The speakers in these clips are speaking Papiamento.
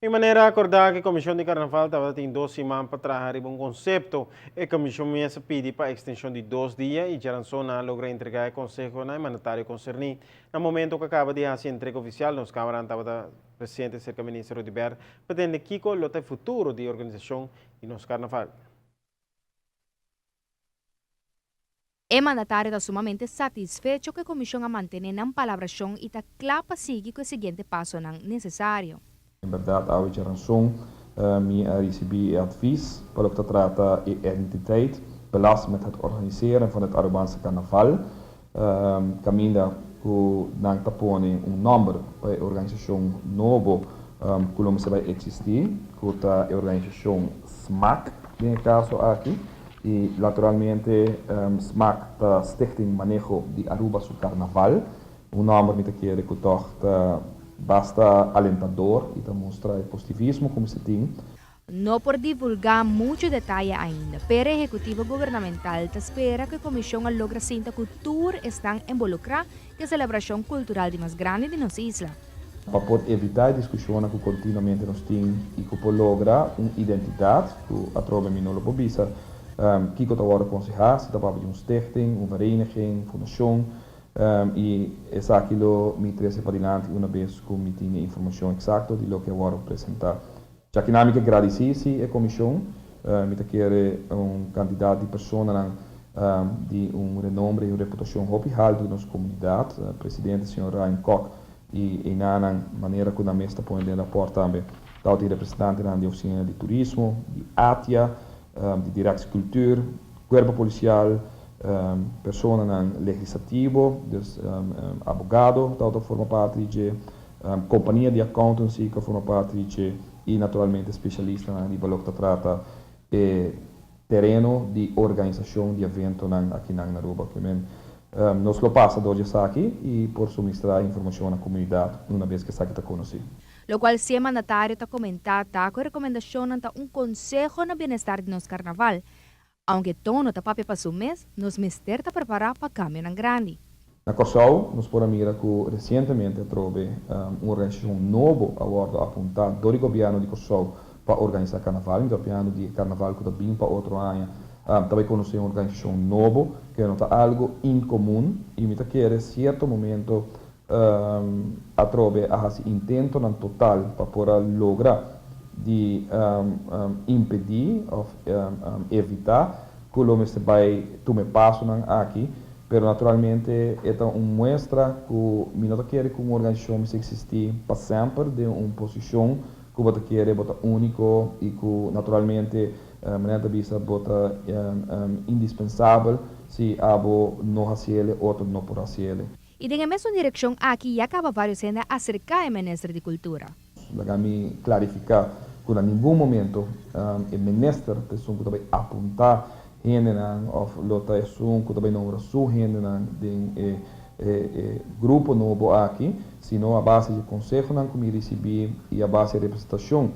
E manera akordá ku e Komishon di Karnaval tabatin 2 siman pa traha riba un konsepto. E komishon mes a pidi pa ekstenshon di 2 dia i djaranson a logra entregá e konseho na e mandatario konserní. Na momento ku a kaba di hasi entrega ofisial, nos kamara tabata presente serka minister Oduber pa tende kiko lo ta e futuro di organisashon di nos karnaval. E mandatario ta sumamente satisfecho ku e komishon a mantené nan palabrashon i ta kla pa sigui ku e siguiente pasonan nesesario. En berdat, awe djaranson mi a risibí e advies pa loke ta trata e entiteit belast met het organiseren van het Arubaanse Carnaval. Kaminda ku nan ta pone un nòmber pa e organisashon nobo ku lo mester bai eksistí, ku ta e organisashon SMAC den e kaso aki. I naturalmente SMAC ta Stichting Maneho di Aruba su Carnaval. Un nòmber mi ta kere ku tòg ta basta alentador i ta mustra e positivismo ku mester tin. No por divulgá muchu detaye ainda, pero ehekutivo gubernamental ta spera ku e komishon a logra sinta ku tur esnan involukrá ku e selebrashon kultural di mas grandi di nos isla. Pa por evitá e diskushon ku kontinuamente nos tin i ku por logra un identidat ku atrobe mi no lo por bisa kiko ta wòrdu konsehá, si ta papia di un stichting, un vereniging, fundashon, i esaki lo mi trese padilanti una bes ku mi tin informashon eksakto di loke a wòrdu presentá. Ya ku mi ke gradisí si e komishon, mi ta kere un kantidat di personanan di un renombre i un reputashon hopi haltu den nos komunidat, presidente señor Ryan Kock i einan manera ku nan mes ta pone den rapport tambe, tabatin representantenan di ofisina di turismo, di ATIA, di Directie Cultuur, kuerpo polisial, personanan legislativo, dus abogado tabata forma parti di dje, kompania di accountancy ku forma parti di dje i naturalmente spesialistanan riba loke ta trata e tereno di organisashon di eventonan aki na Aruba. Ke men, nos lo pasa dor di esaki i por suministrá informashon na komunidat una bes ku esaki ta konosí. Lokual si e mandatario ta komentá ta ku e rekomendashon ta un konseho na bienestar di nos karnaval. Aunke tono ta papia pa su mes, nos mester ta prepará pa kambionan grandi. Na Kòrsou, nos por mira ku resientemente atrobe un organisashon nobo a wòrdu apuntá dor di gobièrnu di Kòrsou pa organisá karnaval. Mi ta papiando di karnaval ku ta bin pa otro aña. Tambe konosé un organisashon nobo, ku no ta algu inkomun i mi ta kere sierto momento atrobe a hasi intentonan total pa por logra di impedí òf evitá ku lo mester bai tuma pasonan aki, pero naturalmente e ta un muestra ku mi no ta kere ku un organisashon mester eksistí pa semper den un posishon ku bo ta kere bo ta úniko i ku naturalmente manera ta bisa bo ta indispensabel, si abo no hasiele, otro no por hasiele. I den e mesun direkshon aki ya kaba vários hende a aserká e minister di Kultura. Laga mi klarifiká ku na ningun momento e minister ta esun ku ta bai apuntá hendenan òf lo ta esun ku ta bai nombra su hendenan den e grupo nobo aki, sino a base di konsehonan ku mi risibí i a base di representashon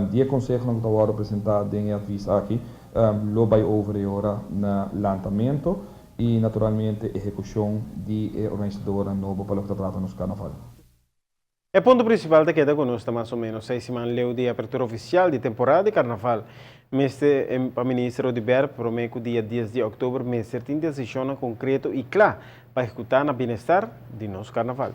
di e konsehonan ku ta wòrdu presentá den e advies aki, lo bai over e ora na lantamentu i naturalmente ehekushon di e organisadornan nobo pa loke ta trata nos karnaval. E punto prinsipal ta keda ku nos ta mas o ménos 6 siman leu di apertura ofisial di temporada di karnaval. Mester pa minister Oduber promé ku dia 10 di òktober mester tin desishon konkreto i kla pa ehekutá na bienestar di nos karnaval.